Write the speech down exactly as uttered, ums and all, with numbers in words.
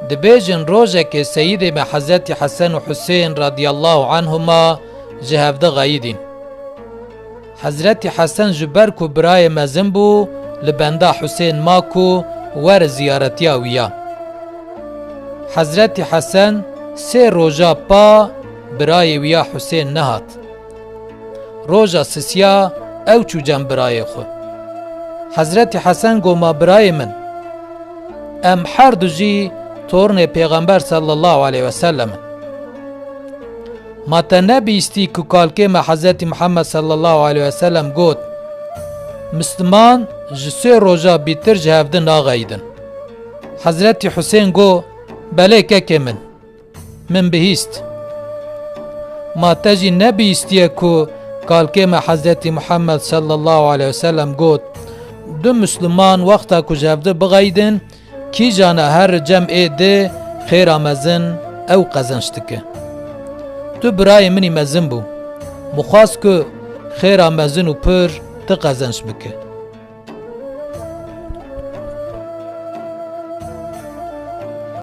Dibêjin rojekê seyidê me Hezretî Hesen û Husên radiyallahu anhuma ji hevde xeyidîn. Hezretî Hesen ji ber ku birayê mezin bû, li benda Husên ma ku were ziyaretiya wî ya. Hezretî Hesen sê roja pa birayê wî ya Husên nehat. Roja sisiya ew çû cem birayê xwe. Hezretî Hesen got, ma birayê min, em her du jî tornê Pêxember sallallahu aleyhi ve sellem in. Ma te nebîstî ku kalkê me Hezretî Muhammed sallallahu aleyhi ve sellem got, Misliman ji sê roja bîtir ji hevdi naxeyidin. Hezretî Husên got, belê kekê min, min bihîst. Ma te jî nebihîstiye ku kalkê me Hezretî Muhammed sallallahu aleyhi ve sellem got, du Misliman wexta ku ji hevdi bixeyidin, kîjana here cem ê di xêra mezin ew qezenç dike. Tu birayê min î mezin bû. Min xwest ku xêra mezin û pir ti qezenç bike.